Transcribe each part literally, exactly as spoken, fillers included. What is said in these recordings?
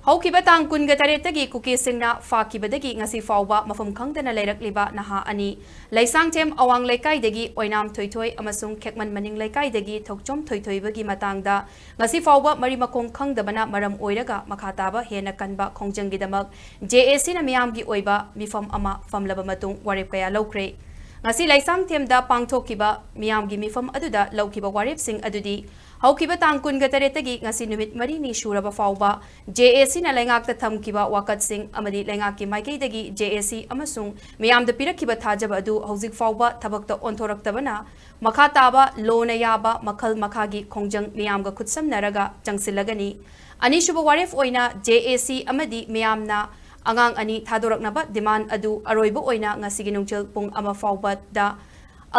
ꯍꯧꯈꯤꯕ ꯇꯥꯡ ꯀꯨꯟꯒ ꯇꯔꯦꯠꯇꯒꯤ ꯀꯨꯀꯤꯁꯤꯡꯅ ꯐꯥꯈꯤꯕꯗꯒꯤ ꯉꯁꯤ ꯐꯥꯎꯕ ꯃꯐꯝ ꯈꯪꯗꯅ ꯂꯩꯔꯛꯂꯤꯕ ꯅꯍꯥ ꯑꯅꯤ, ꯂꯩꯁꯥꯡꯊꯦꯝ ꯑꯋꯥꯡ ꯂꯩꯀꯥꯏꯗꯒꯤ ꯑꯣꯏꯅꯥꯝ ꯊꯣꯏꯊꯣꯏ ꯑꯃꯁꯨꯡ ꯈꯦꯛꯃꯟ ꯃꯅꯤꯡ ꯂꯩꯀꯥꯏꯗꯒꯤ ꯊꯣꯛꯆꯣꯝ ꯊꯣꯏꯊꯣꯏꯕꯒꯤ ꯃꯇꯥꯡꯗ ꯉꯁꯤ ꯐꯥꯎꯕ ꯃꯔꯤ ꯃꯈꯣꯡ ꯈꯪꯗꯕꯅ ꯃꯔꯝ ꯑꯣꯏꯔꯒ ꯃꯈꯥ ꯇꯥꯕ ꯍꯦꯟꯅ ꯀꯟꯕ ꯈꯣꯡꯖꯪꯒꯤꯗꯃꯛ J A Cꯅ ꯃꯤꯌꯥꯝꯒꯤ ꯑꯣꯏꯕ ꯃꯤꯐꯝ ꯑꯃ ꯐꯝꯂꯕ ꯃꯇꯨꯡ ꯋꯥꯔꯦꯞ ꯀꯌꯥ ꯂꯧꯈ꯭ꯔꯦ꯫ ꯉꯁꯤ ꯂꯩꯁꯥꯡꯊꯦꯝꯗ ꯄꯥꯡꯊꯣꯛꯈꯤꯕ ꯃꯤꯌꯥꯝꯒꯤ ꯃꯤꯐꯝ ꯑꯗꯨꯗ ꯂꯧꯈꯤꯕ ꯋꯥꯔꯦꯞꯁꯤꯡ ꯑꯗꯨꯗꯤ, ꯍꯧꯈꯤꯕ ꯇꯥꯡ ꯀꯨꯟꯒ ꯇꯔꯦꯠꯇꯒꯤ ꯉꯁꯤ ꯅꯨꯃꯤꯠ ꯃꯔꯤꯅꯤ ꯁꯨꯔꯕ ꯐꯥꯎꯕ J A Cꯅ ꯂꯩꯉꯥꯛꯇ ꯊꯝꯈꯤꯕ ꯋꯥꯀꯠꯁꯤꯡ ꯑꯃꯗꯤ ꯂꯩꯉꯥꯛꯀꯤ ꯃꯥꯏꯀꯩꯗꯒꯤ J A C ꯑꯃꯁꯨꯡ ꯃꯤꯌꯥꯝꯗ ꯄꯤꯔꯛꯈꯤꯕ ꯊꯥꯖꯕ ꯑꯗꯨ ꯍꯧꯖꯤꯛ ꯐꯥꯎꯕ ꯊꯕꯛꯇ ꯑꯣꯟꯊꯣꯔꯛꯇꯕꯅ ꯃꯈꯥ ꯇꯥꯕ ꯂꯣꯅ ꯌꯥꯕ ꯃꯈꯜ ꯃꯈꯥꯒꯤ ꯈꯣꯡꯖꯪ ꯃꯤꯌꯥꯝꯒ ꯈꯨꯠꯁꯝꯅꯔꯒ ꯆꯪꯁꯤꯜꯂꯒꯅꯤ꯫ ꯑꯅꯤꯁꯨꯕ ꯋꯥꯔꯦꯞ ꯑꯣꯏꯅ J A C ꯑꯃꯗꯤ ꯃꯤꯌꯥꯝꯅ ꯑꯉꯥꯡ ꯑꯅꯤ ꯊꯥꯗꯣꯔꯛꯅꯕ demand ꯑꯗꯨ ꯑꯔꯣꯏꯕ ꯑꯣꯏꯅ ꯉꯁꯤꯒꯤ ꯅꯨꯡꯊꯤꯜ ꯄꯨꯡ ꯑꯃ ꯐꯥꯎꯕꯗ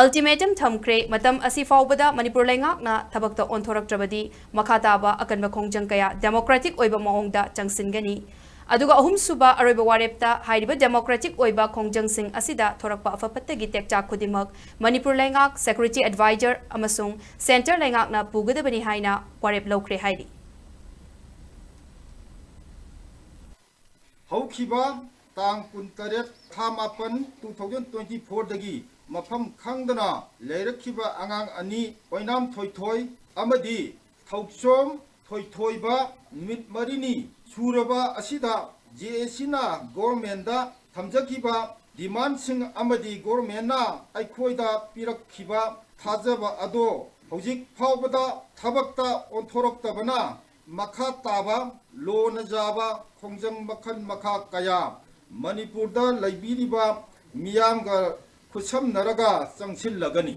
ultimatum ꯊꯝꯈ꯭ꯔꯦ꯫ ꯃꯇꯝ ꯑꯁꯤ ꯐꯥꯎꯕꯗ ꯃꯅꯤꯄꯨꯔ ꯂꯩꯉꯥꯛꯅ ꯊꯕꯛꯇ ꯑꯣꯟꯊꯣꯔꯛꯇ꯭ꯔꯕꯗꯤ ꯃꯈꯥ ꯇꯥꯕ ꯑꯀꯟꯕ ꯈꯣꯡꯖꯪ ꯀꯌꯥ democratic ꯑꯣꯏꯕ ꯃꯑꯣꯡꯗ ꯆꯪꯁꯤꯟꯒꯅꯤ꯫ ꯑꯗꯨꯒ ꯑꯍꯨꯝꯁꯨꯕ ꯑꯔꯣꯏꯕ ꯋꯥꯔꯦꯞꯇ ꯍꯥꯏꯔꯤꯕ democratic ꯑꯣꯏꯕ ꯈꯣꯡꯖꯪꯁꯤꯡ ꯑꯁꯤꯗ ꯊꯣꯔꯛꯄ ꯑꯐ ꯐꯠꯇꯒꯤ ꯇꯦꯛꯆꯥꯛ ꯈꯨꯗꯤꯡꯃꯛ ꯃꯅꯤꯄꯨꯔ ꯂꯩꯉꯥꯛ, security advisor ꯑꯃꯁꯨꯡ centre ꯂꯩꯉꯥꯛꯅ ꯄꯨꯒꯗꯕꯅꯤ ꯍꯥꯏꯅ ꯋꯥꯔꯦꯞ ꯂꯧꯈ꯭ꯔꯦ ꯍꯥꯏꯔꯤ꯫ ꯍꯧꯈꯤꯕ ꯇꯥꯡ ꯀꯨꯟꯇꯔꯦꯠ ꯊꯥ ꯃꯥꯄꯟ two thousand twenty fourꯗꯒꯤ ꯃꯐꯝ ꯈꯪꯗꯅ ꯂꯩꯔꯛꯈꯤꯕ ꯑꯉꯥꯡ ꯑꯅꯤ ꯑꯣꯏꯅꯥꯝ ꯊꯣꯏꯊꯣꯏ ꯑꯃꯗꯤ ꯊꯧꯆꯣꯝ ꯊꯣꯏꯊꯣꯏꯕ ꯅꯨꯃꯤꯠ ꯃꯔꯤꯅꯤ ꯁꯨꯔꯕ ꯑꯁꯤꯗ J A Cꯅ governmentꯗ ꯊꯝꯖꯈꯤꯕ demandꯁꯤꯡ ꯑꯃꯗꯤ governmentꯅ ꯑꯩꯈꯣꯏꯗ ꯄꯤꯔꯛꯈꯤꯕ ꯊꯥꯖꯕ ꯑꯗꯣ ꯍꯧꯖꯤꯛ ꯐꯥꯎꯕꯗ ꯊꯕꯛꯇ ꯑꯣꯟꯊꯣꯔꯛꯇꯕꯅ ꯃꯈꯥ ꯇꯥꯕ ꯂꯣꯅ ꯌꯥꯕ ꯈꯣꯡꯖꯪ ꯃꯈꯜ ꯃꯈꯥ ꯀꯌꯥ ꯃꯅꯤꯄꯨꯔꯗ ꯂꯩꯕꯤꯔꯤꯕ ꯃꯤꯌꯥꯝꯒ ꯈꯨꯠꯁꯝꯅꯔꯒ ꯆꯪꯁꯤꯜꯂꯒꯅꯤ꯫